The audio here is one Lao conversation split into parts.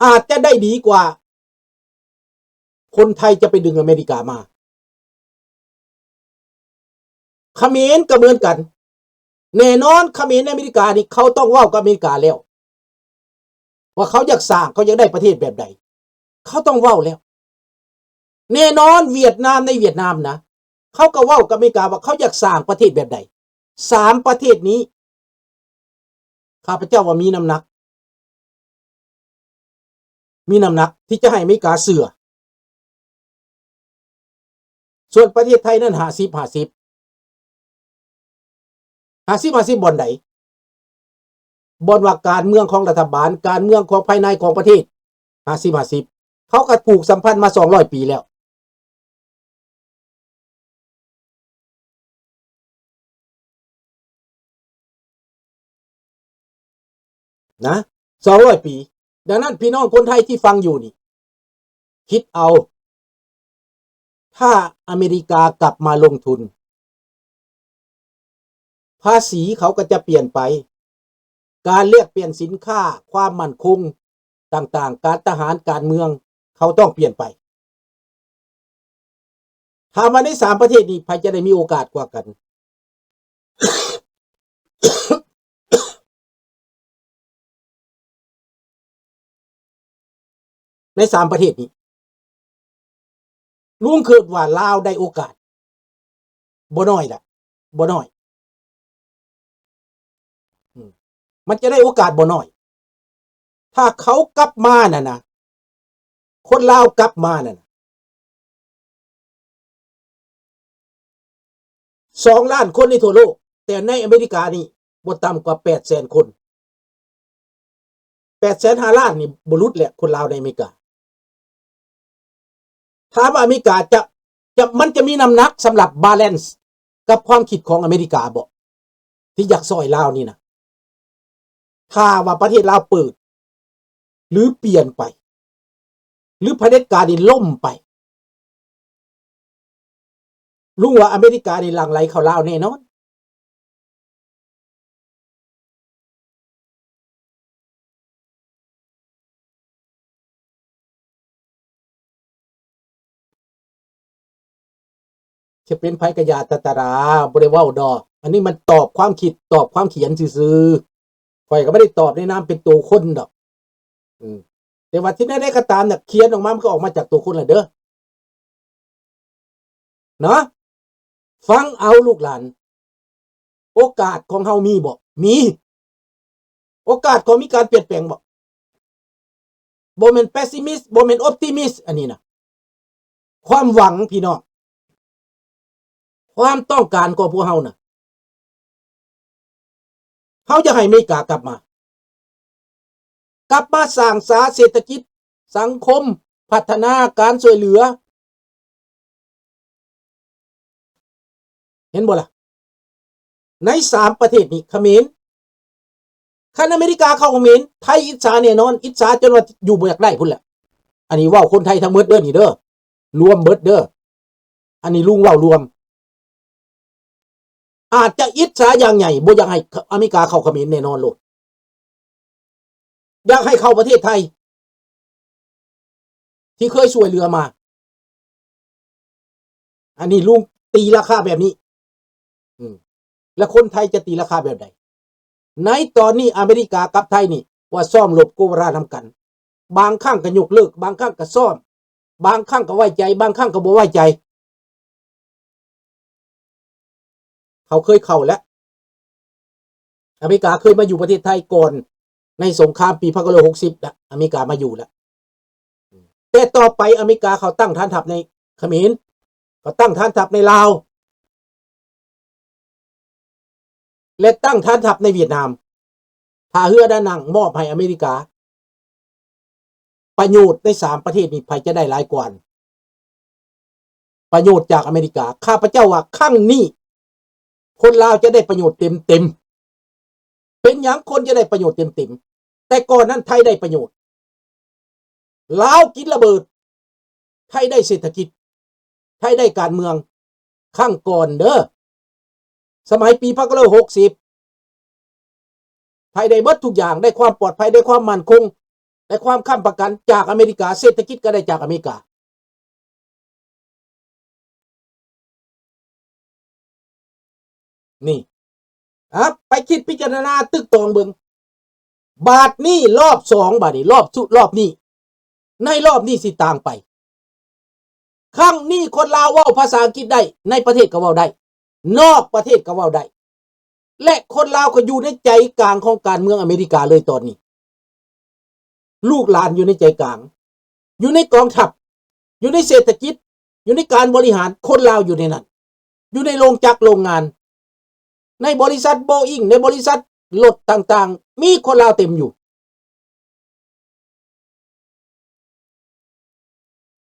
ອາດຈະໄດ້ດີກວ່າຄົນໄທຈະໄປດຶງອາເມລິກາມາ. ຂະເໝນກໍເໝືອນກັນ. ແນ່ນອນຂະເໝນໃນອາເມລິການີ້ ເຂົາຕ້ອງເວົ້າກັບອາເມລິກາແລ້ວ ວ່າເຂົາຢາກສ້າງ ເຂົາຢາກໄດ້ປະເທດແບບໃດ ເຂົາຕ້ອງເວົ້າແລ້ວ. ແນ່ນອນຫວຽດນາມໃນຫວຽດນາມນະ ເຂົາກໍເວົ້າກັບອາເມລິກາວ່າເຂົາຢາກສ້າງປະເທດແບບໃດ. ສາມປະເທດນີ້ ຂ້າພະເຈົ້າວ່າມີນ້ຳໜັກ ມີນ້ຳໜັກທີ່ຈະໃຫ້ອາເມລິກາເຊື່ອ. ສ່ວນປະເທດໄທນັ້ນ ຫ້າສິບຫ້າສິບ ຫ້າສິບຫ້າສິບ ບ່ອນໃດ? ບ່ອນວ່າການເມືອງຂອງລັດຖະບານ ການເມືອງຂອງພາຍໃນຂອງປະເທດ ຫ້າສິບຫ້າສິບ ເຂົາກໍຜູກສຳພັນມາສອງຮ້ອຍປີແລ້ວ. ນະ ສອງຮ້ອຍປີ. ດັ່ງນັ້ນ ພີ່ນ້ອງຄົນໄທທີ່ຟັງຢູ່ນີ້ ຄິດເອົາ ຖ້າອາເມລິກາກັບມາລົງທຶນ ພາສີເຂົາກໍຈະປ່ຽນໄປ, ການແລກປ່ຽນສິນຄ້າ, ຄວາມໝັ້ນຄົງຕ່າງໆ, ການທະຫານ, ການເມືອງ ເຂົາຕ້ອງປ່ຽນໄປ. ຖາມວ່າໃນສາມປະເທດນີ້ ໃຜຈະໄດ້ມີໂອກາດກວ່າກັນ? ໃນສາມປະເທດນີ້ ລຸງຄິດວ່າລາວໄດ້ໂອກາດບໍ່ໜ້ອຍລະ ບໍ່ໜ້ອຍ. ອືມ ມັນຈະໄດ້ໂອກາດບໍ່ໜ້ອຍ ຖ້າເຂົາກັບມານັ້ນນະ ຄົນລາວກັບມານັ້ນນະ ສອງລ້ານຄົນໃນທົ່ວໂລກ, ແຕ່ໃນອາເມລິການີ້ບໍ່ຕ່ຳກວ່າແປດແສນຄົນ. ແປດແສນຫ້າລ້ານນີ້ບໍ່ຫຼຸດແຫຼະ ຄົນລາວໃນອາເມລິກາ. ຖາມວ່າອາເມລິກາຈະ ຈະ ມັນຈະມີນ້ຳໜັກສຳລັບບາແລນສ໌ກັບຄວາມຄິດຂອງອາເມລິກາບໍ່ ທີ່ຢາກຊ່ອຍລາວນີ້ນະ? ຖ້າວ່າປະເທດລາວເປີດ ຫຼື ປ່ຽນໄປ ຫຼື ຜະເດັດການນີ້ລົ້ມໄປ, ລຸງວ່າອາເມລິການີ້ຫຼັ່ງໄຫຼເຂົ້າລາວແນ່ນອນ. ຈະເປັນໃຜກະຢ່າ ຕະຕະລາ ບໍ່ໄດ້ເວົ້າດອກ. ອັນນີ້ມັນຕອບຄວາມຄິດ ຕອບຄວາມຂຽນຊື່ໆ. ຂ້ອຍກໍບໍ່ໄດ້ຕອບໃນນາມເປັນໂຕຄົນດອກ. ອືມ ແຕ່ວ່າທີ່ແນວໃດກໍຕາມນະ ຂຽນອອກມາ ມັນກໍອອກມາຈາກໂຕຄົນລະເດີ້ ເນາະ. ຟັງເອົາລູກຫຼານ, ໂອກາດຂອງເຮົາມີບໍ່? ມີ. ໂອກາດຂອງມີການປ່ຽນແປງບໍ່? ບໍ່ແມ່ນເປຊິມິສ ບໍ່ແມ່ນອົບຕິມິສ ອັນນີ້ນະ. ຄວາມຫວັງ ພີ່ນ້ອງ, ຄວາມຕ້ອງການຂອງພວກເຮົານະ, ເຮົາຢາກໃຫ້ອາເມລິກາກັບມາ, ກັບມາສ້າງສາເສດຖະກິດ, ສັງຄົມ, ພັດທະນາ, ການຊ່ວຍເຫຼືອ. ເຫັນບໍ່ລະ? ໃນສາມປະເທດນີ້ ຂະເໝນ, ຄັນອາເມລິກາເຂົ້າຂະເໝນ, ໄທອິດສາແນ່ນອນ, ອິດສາຈົນວ່າຢູ່ບໍ່ຢາກໄດ້ພຸ້ນແຫຼະ. ອັນນີ້ເວົ້າຄົນໄທທັງໝົດເດີ້ນີ້ເດີ້, ລວມເບິດເດີ້. ອັນນີ້ລຸງເວົ້າລວມ. ອາດຈະອິດສາຢ່າງໃຫຍ່, ບໍ່ຢາກໃຫ້ອາເມລິກາເຂົ້າຂະເໝນແນ່ນອນໂລດ. ຢາກໃຫ້ເຂົ້າປະເທດໄທ ທີ່ເຄີຍຊ່ວຍເຫຼືອມາ. ອັນນີ້ລຸງຕີລາຄາແບບນີ້. ອືມ ແລະ ຄົນໄທຈະຕີລາຄາແບບໃດ? ໃນຕອນນີ້ອາເມລິກາກັບໄທນີ້ວ່າຊ້ອມລົບໂກວາຣານຳກັນ, ບາງຄັ້ງກໍຍົກເລີກ, ບາງຄັ້ງກໍຊ້ອມ, ບາງຄັ້ງກໍໄວ້ໃຈ, ບາງຄັ້ງກໍບໍ່ໄວ້ໃຈ. ເຂົາເຄີຍເຂົ້າແລ້ວ. ອາເມລິກາເຄີຍມາຢູ່ປະເທດໄທກ່ອນໃນສົງຄາມປີພັນເກົ້າຮ້ອຍຫົກສິບນະ, ອາເມລິກາມາຢູ່ແລ້ວ. ແຕ່ຕໍ່ໄປອາເມລິກາເຂົາຕັ້ງຖານທັບໃນຂະເໝນ, ເຂົາຕັ້ງຖານທັບໃນລາວ ແລະ ຕັ້ງຖານທັບໃນຫວຽດນາມ. ທ່າເຮືອດານັງມອບໃຫ້ອາເມລິກາ. ປະໂຫຍດໃນສາມປະເທດນີ້ ໃຜຈະໄດ້ຫຼາຍກວ່າ? ປະໂຫຍດຈາກອາເມລິກາ. ຂ້າພະເຈົ້າວ່າຄັ້ງນີ້ ຄົນລາວຈະໄດ້ປະໂຫຍດເຕັມໆ. ເປັນຫຍັງຄົນຈະໄດ້ປະໂຫຍດເຕັມໆ? ແຕ່ກ່ອນນັ້ນໄທໄດ້ປະໂຫຍດ. ລາວກິນລະເບີດ, ໄທໄດ້ເສດຖະກິດ, ໄທໄດ້ການເມືອງ. ຄັ້ງກ່ອນເດີ້, ສະໄໝປີພັນເກົ້າຮ້ອຍຫົກສິບ ໄທໄດ້ເບິດທຸກຢ່າງ, ໄດ້ຄວາມປອດໄພ, ໄດ້ຄວາມໝັ້ນຄົງ, ໄດ້ຄວາມຄ້ຳປະກັນຈາກອາເມລິກາ, ເສດຖະກິດກໍໄດ້ຈາກອາເມລິກາ. ນີ້ ອະ ໄປຄິດພິຈາລະນາຕຶກຕອງເບິ່ງ. ບາດນີ້ລອບສອງ ບາດນີ້ລອບສຸດ ລອບນີ້ ໃນລອບນີ້ຊິຕ່າງໄປ. ຄັ້ງນີ້ຄົນລາວເວົ້າພາສາອັງກິດໄດ້, ໃນປະເທດກໍເວົ້າໄດ້, ນອກປະເທດກໍເວົ້າໄດ້ ແລະ ຄົນລາວກໍຢູ່ໃນໃຈກາງຂອງການເມືອງອາເມລິກາເລີຍຕອນນີ້. ລູກຫຼານຢູ່ໃນໃຈກາງ, ຢູ່ໃນກອງທັບ, ຢູ່ໃນເສດຖະກິດ, ຢູ່ໃນການບໍລິຫານ, ຄົນລາວຢູ່ໃນນັ້ນ, ຢູ່ໃນໂລງຈັກໂລງງານ, ໃນບໍລິສັດໂບອິງ, ໃນບໍລິສັດລົດຕ່າງໆ ມີຄົນລາວເຕັມຢູ່.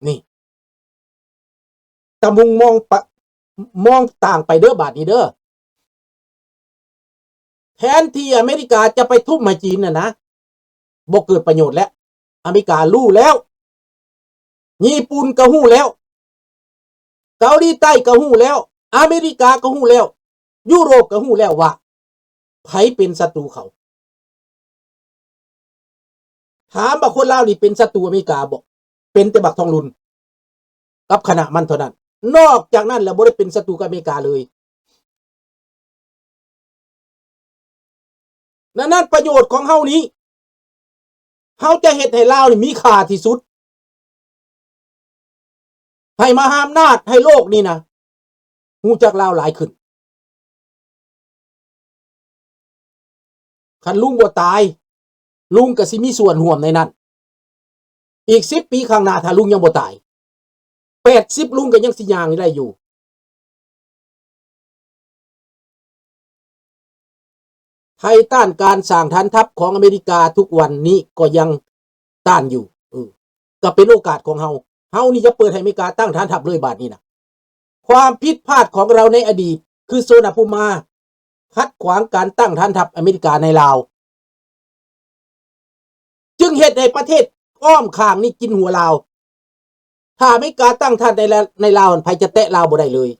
ນີ້ ຕະມຸງມອງປະ ມອງຕ່າງໄປເດີ້ ບາດນີ້ເດີ້. ແທນທີ່ອາເມລິກາຈະໄປທຸບໃຫ້ຈີນນະນະ ບໍ່ເກີດປະໂຫຍດແລ້ວ. ອາເມລິກາຮູ້ແລ້ວ, ຍີ່ປຸ່ນກໍຮູ້ແລ້ວ, ເກົາຫຼີໃຕ້ກໍຮູ້ແລ້ວ, ອາເມລິກາກໍຮູ້ແລ້ວ, ຢູໂຣບກໍຮູ້ແລ້ວວ່າໃຜເປັນສັດຕູເຂົາ. ຖາມວ່າຄົນລາວນີ້ເປັນສັດຕູອາເມລິກາບໍ່? ເປັນແຕ່ບັກທອງລຸນກັບຄະນະມັນເທົ່ານັ້ນ. ນອກຈາກນັ້ນແລ້ວບໍ່ໄດ້ເປັນສັດຕູກັບອາເມລິກາເລີຍ. ດັ່ງນັ້ນປະໂຫຍດຂອງເຮົານີ້ ເຮົາຈະເຮັດໃຫ້ລາວນີ້ມີຄ່າທີ່ສຸດ. ໃຫ້ມະຫາອຳນາດ, ໃຫ້ໂລກນີ້ນະ ຮູ້ຈັກລາວຫຼາຍຂຶ້ນ. ຄັນລຸງບໍ່ຕາຍ, ລຸງກໍຊິມີສ່ວນຮ່ວມໃນນັ້ນ. ອີກສິບປີຂ້າງໜ້າ ຖ້າລຸງຍັງບໍ່ຕາຍ, ແປດສິບ ລຸງກໍຍັງຊິຍ່າງໄດ້ຢູ່. ໄທຕ້ານການສ້າງຖານທັບຂອງອາເມລິກາທຸກວັນນີ້ກໍຍັງຕ້ານຢູ່. ເອີ ກໍເປັນໂອກາດຂອງເຮົາ. ເຮົານີ້ຈະເປີດໃຫ້ອາເມລິກາຕັ້ງຖານທັບເລີຍບາດນີ້ນະ. ຄວາມຜິດພາດຂອງລາວໃນອະດີດ ຄືໂສນະພູມາ ຂັດຂວາງການຕັ້ງຖານທັບອາເມລິກາໃນລາວ. ຈຶ່ງເຮັດໃຫ້ປະເທດອ້ອມຂ້າງນີ້ກິນຫົວລາວ. ຖ້າອາເມລິກາຕັ້ງທ່ານໃນລະ ໃນລາວ ໃຜຈະແຕະລາວບໍ່ໄດ້ເລີຍ.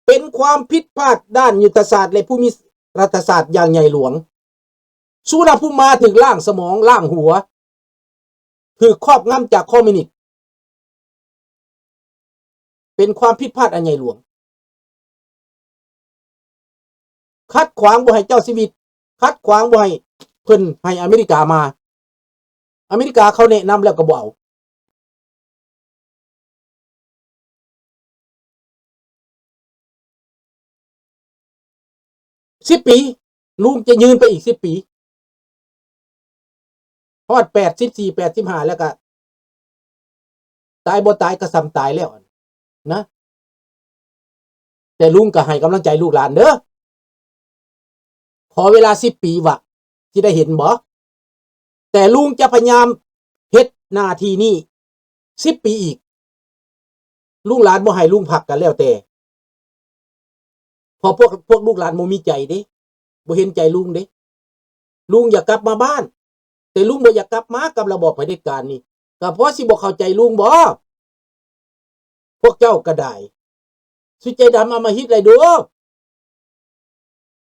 ເປັນຄວາມຜິດພາດດ້ານຍຸດທະສາດ ແລະ ພູມິລັດຖະສາດຢ່າງໃຫຍ່ຫຼວງ. ສຸວັນນະພູມາຖືກລ້າງສະໝອງ, ລ້າງຫົວ, ຖືກຄອບງຳຈາກຄອມມິວນິດ. ເປັນຄວາມຜິດພາດອັນໃຫຍ່ຫຼວງ. ຂັດຂວາງບໍ່ໃຫ້ເຈົ້າຊີວິດ, ຂັດຂວາງບໍ່ໃຫ້ເພິ່ນໃຫ້ອາເມລິກາມາ. ອາເມລິກາເຂົາແນະນຳແລ້ວກໍບໍ່ເອົາ. ສິບປີ, ລຸງຈະຍືນໄປອີກສິບປີ. ຮອດແປດສິບສີ່ ແປດສິບຫ້າ ແລ້ວກະຕາຍບໍ່ຕາຍກະສ່ຳຕາຍແລ້ວນະ. ແຕ່ລຸງກະໃຫ້ກຳລັງໃຈລູກຫຼານເດີ້. ຂໍເວລາສິບປີວ່າຊິໄດ້ເຫັນບໍ່? ແຕ່ລຸງຈະພະຍາຍາມເຮັດໜ້າທີ່ນີ້ສິບປີອີກ. ລູກຫຼານບໍ່ໃຫ້ລຸງພັກກະແລ້ວແຕ່. ເພາະພວກ ພວກລູກຫຼານບໍ່ມີໃຈເດ້, ບໍ່ເຫັນໃຈລຸງເດ້. ລຸງຢາກກັບມາບ້ານ, ແຕ່ລຸງບໍ່ຢາກກັບມາກັບລະບອບຜະເດັດການນີ້. ກະພໍຊິບໍ່ເຂົ້າໃຈລຸງບໍ? ພວກເຈົ້າກະໄດ້ ສຸດໃຈດຳອຳມະຫິດໄຫຼໂດ.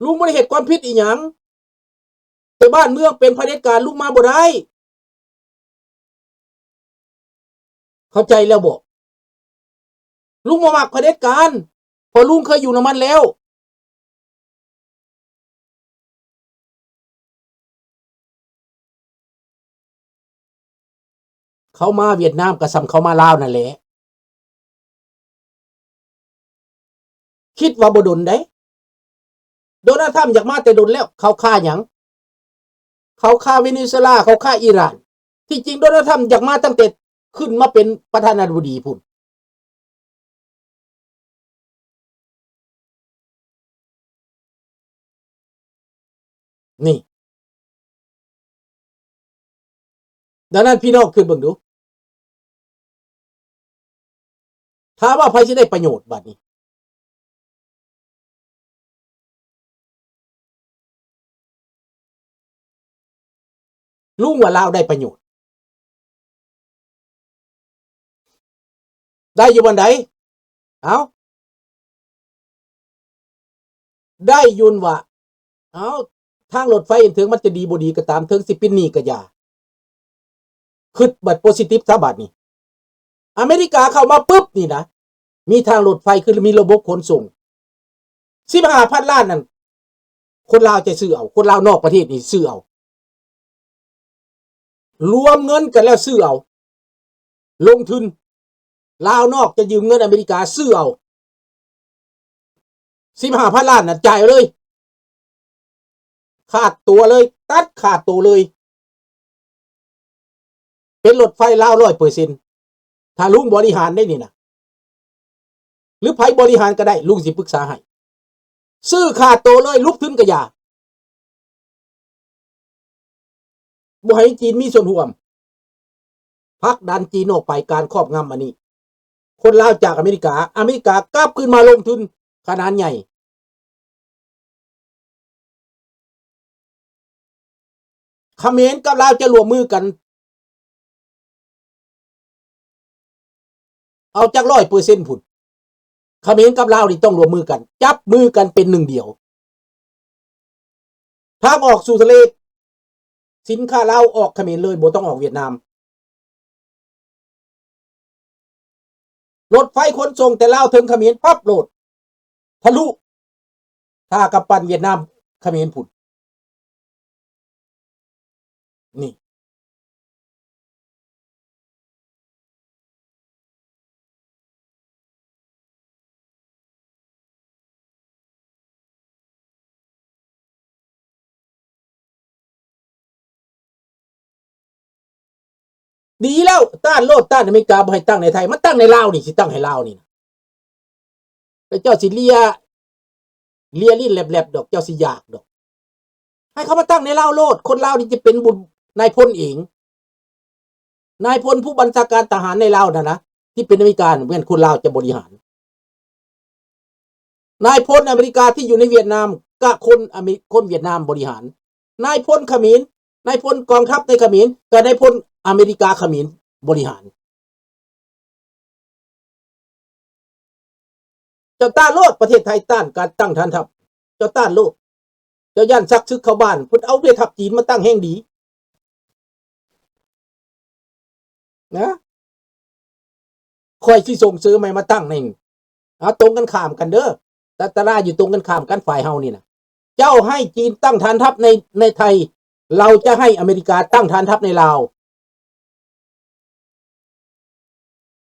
ລຸງບໍ່ໄດ້ເຮັດຄວາມຜິດອີ່ຫຍັງ, ແຕ່ບ້ານເມືອງເປັນຜະເດັດການ ລຸງມາບໍ່ໄດ້. ເຂົ້າໃຈແລ້ວບໍ? ລຸງບໍ່ມັກຜະເດັດການ, ເພາະລຸງເຄີຍຢູ່ນຳມັນແລ້ວ. ເຂົາມາຫວຽດນາມກໍສ່ຳເຂົາມາລາວນັ້ນແຫຼະ. ຄິດວ່າບໍ່ດົນໃດ. ໂດນັລ ທຣຳ ຢາກມາແຕ່ດົນແລ້ວ. ເຂົາຄາຫຍັງ? ເຂົາຄາເວເນຊູເອລາ, ເຂົາຄາອີຣານ. ທີ່ຈິງໂດນັລ ທຣຳ ຢາກມາຕັ້ງແຕ່ຂຶ້ນມາເປັນປະທານາທິບໍດີພຸ້ນ. ນີ້ ດັ່ງນັ້ນພີ່ນ້ອງຄິດເບິ່ງດູ, ຖາມວ່າໃຜຊິໄດ້ປະໂຫຍດບາດນີ້? ລຸງວ່າລາວໄດ້ປະໂຫຍດ. ໄດ້ຢູ່ບ່ອນໃດ? ເອົ້າ ໄດ້ຢູ່ຫັ້ນວ່າ ເອົ້າ ທາງລົດໄຟເຖິງມັນຈະດີບໍ່ດີກໍຕາມ, ເຖິງຊິເປັນໜີ້ກໍຢ່າ, ຄິດບັດໂພຊິຕິບຊະບາດນີ້. ອາເມລິກາເຂົ້າມາປຶບນີ້ນະ ມີທາງລົດໄຟ ຄືມີລະບົບຂົນສົ່ງ ສິບຫ້າພັນລ້ານນັ້ນ ຄົນລາວຈະຊື້ເອົາ, ຄົນລາວນອກປະເທດນີ້ຊື້ເອົາ, ລວມເງິນກັນແລ້ວຊື້ເອົາ, ລົງທຶນ, ລາວນອກຈະຢືມເງິນອາເມລິກາຊື້ເອົາ. ສິບຫ້າພັນລ້ານນະ ຈ່າຍເອົາເລີຍ, ຂາດຕົວເລີຍ, ຕັດຂາດໂຕເລີຍ. ເປັນລົດໄຟລາວຮ້ອຍເປີເຊັນ ຖ້າລຸງບໍລິຫານໄດ້ນີ້ນະ ຫຼືໃຜບໍລິຫານກໍໄດ້ ລຸງຊິປຶກສາໃຫ້. ຊື້ຂາດໂຕເລີຍ, ຫຼຸບທຶນກະຢ່າ. ບໍ່ໃຫ້ຈີນມີສ່ວນຮ່ວມ, ຜັກດັນຈີນອອກໄປ, ການຄອບງຳອັນນີ້. ຄົນລາວຈາກອາເມລິກາ, ອາເມລິກາກັບຄືນມາລົງທຶນຂະໜານໃຫຍ່. ຂະເໝນກັບລາວຈະຮ່ວມມືກັນ ເອົາຈັກຮ້ອຍເປີເຊັນພຸ້ນ. ຂະເໝນກັບລາວນີ້ຕ້ອງຮ່ວມມືກັນ, ຈັບມືກັນເປັນໜຶ່ງດຽວ. ທາງອອກສູ່ທະເລ, ສິນຄ້າລາວອອກຂະເໝນເລີຍ, ບໍ່ຕ້ອງອອກຫວຽດນາມ. ລົດໄຟຂົນສົ່ງແຕ່ລາວເຖິງຂະເໝນປັບໂລດ ທະລຸທ່າກຳປັ່ນຫວຽດນາມຂະເໝນພຸ້ນ. ນີ້ ດີແລ້ວ, ຕ້ານໂລດ, ຕ້ານອາເມລິກາ, ບໍ່ໃຫ້ຕັ້ງໃນໄທ, ມາຕັ້ງໃນລາວນີ້, ຊິຕັ້ງໃຫ້ລາວນີ້ນະ. ແລ້ວເຈົ້າຊິເລຍ ເລຍລີ້ນແລັບໆດອກ, ເຈົ້າຊິຢາກດອກ. ໃຫ້ເຂົາມາຕັ້ງໃນລາວໂລດ, ຄົນລາວນີ້ຈະເປັນບຸນນາຍພົນເອງ. ນາຍພົນຜູ້ບັນຊາການທະຫານໃນລາວນັ້ນນະ ທີ່ເປັນອາເມລິການ ແມ່ນຄົນລາວຈະບໍລິຫານ. ນາຍພົນອາເມລິກາທີ່ຢູ່ໃນຫວຽດນາມ ກະຄົນອາເມ ຄົນຫວຽດນາມບໍລິຫານ. ນາຍພົນຂະເໝນ, ນາຍພົນກອງທັບໃນຂະເໝນ ກະນາຍພົນອາເມລິກາຂະເໝນບໍລິຫານ. ເຈົ້າຕ້ານໂລດ, ປະເທດໄທຕ້ານການຕັ້ງຖານທັບ, ເຈົ້າຕ້ານໂລດ. ເຈົ້າຢ້ານຊັກສຶກເຂົ້າບ້ານ, ເພິ່ນເອົາແມ່ທັບຈີນມາຕັ້ງແຮງດີ. ນະ ຂ້ອຍຊິສົ່ງເສີມໃຫ້ມາຕັ້ງນີ້. ເອົາ ຕົງກັນຂ້າມກັນເດີ, ຕະ ຕະລາຢູ່ຕົງກັນຂ້າມກັນ ຝ່າຍເຮົານີ້ນະ. ເຈົ້າໃຫ້ຈີນຕັ້ງຖານທັບໃນ ໃນໄທ, ເຮົາຈະໃຫ້ອາເມລິກາຕັ້ງຖານທັບໃນລາວ.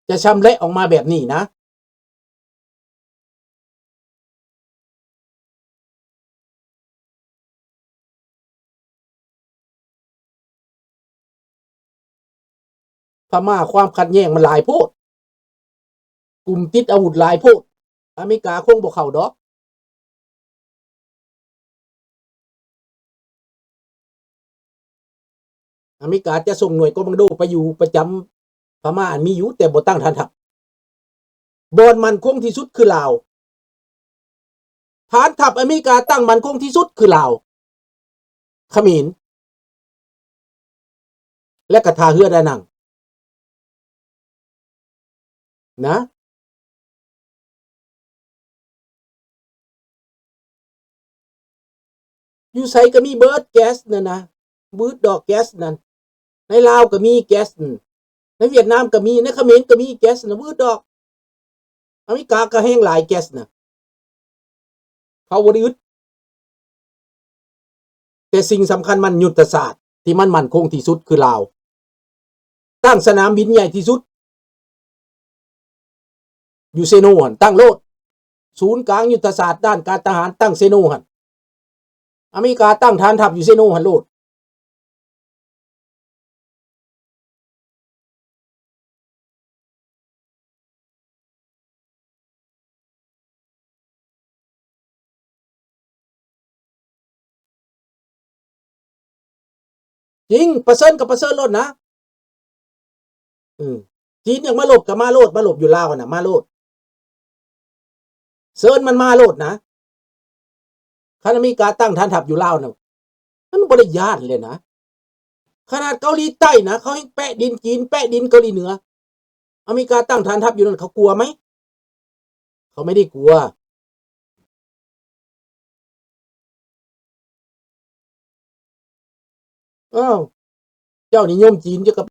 ຈະຊຳແຫຼະອອກມາແບບນີ້ນະ. ພະມ້າຄວາມຂັດແຍ່ງມັນຫຼາຍໂພດ, ກຸ່ມຕິດອາວຸດຫຼາຍໂພດ, ອາເມລິກາຄົງບໍ່ເຂົ້າດອກ. ອາເມລິກາຈະສົ່ງໜ່ວຍຄອມມານໂດໄປຢູ່ປະຈຳພະມ້າອັນມີຢູ່, ແຕ່ບໍ່ຕັ້ງຖານທັບ. ບ່ອນໝັ້ນຄົງທີ່ສຸດຄືລາວ. ຖານທັບອາເມລິກາຕັ້ງໝັ້ນຄົງທີ່ສຸດຄືລາວ, ຂະເໝນ ແລະກະທ່າເຮືອດານັງ. ນະ ຢູ່ໃສກະມີເບີດແກັສນັ້ນນະ, ວືດດອກແກັສນັ້ນ. ໃນລາວກະມີແກັສ, ໃນຫວຽດນາມກະມີ, ໃນຂະເໝນກະມີແກັສນະ, ວືດດອກ. ອາເມລິກາກະແຮງຫຼາຍແກັສນະ. ເຂົາບໍ່ໄດ້ອຶດ. ແຕ່ສິ່ງສຳຄັນມັນຍຸດທະສາດທີ່ມັນໝັ້ນຄົງທີ່ສຸດຄືລາວ. ຕັ້ງສະໜາມບິນໃຫຍ່ທີ່ສຸດຢູ່ເຊໂນຫັ້ນ, ຕັ້ງໂລດ. ສູນກາງຍຸດທະສາດດ້ານການທະຫານຕັ້ງເຊໂນຫັ້ນ. ອາເມລິກາຕັ້ງຖານທັບຢູ່ເຊໂນຫັ້ນໂລດ. ຈິງ, ປະເຊີນກໍປະເຊີນໂລດນະ. ອືມ, ຈີນຢາກມາລົບກໍມາໂລດ, ມາລົບຢູ່ລາວນະ, ມາໂລດ. ເຊີນມັນມາໂລດນະ. ຄັນອາເມລິກາຕັ້ງຖານທັບຢູ່ລາວນະ, ມັນບໍ່ໄດ້ຢ້ານເລີຍນະ. ຂະໜາດເກົາຫຼີໃຕ້ນະ, ເຂົາຍັງແປະດິນຈີນ, ແປະດິນເກົາຫຼີເໜືອ. ອາເມລິກາຕັ້ງຖານທັບຢູ່ນັ້ນ, ເຂົາກົວໄໝ? ເຂົາໄມ່ໄດ້ກົວ. ອ້າວ, ເຈົ້ານິຍົມຈີນ ເຈົ້າກໍໄປ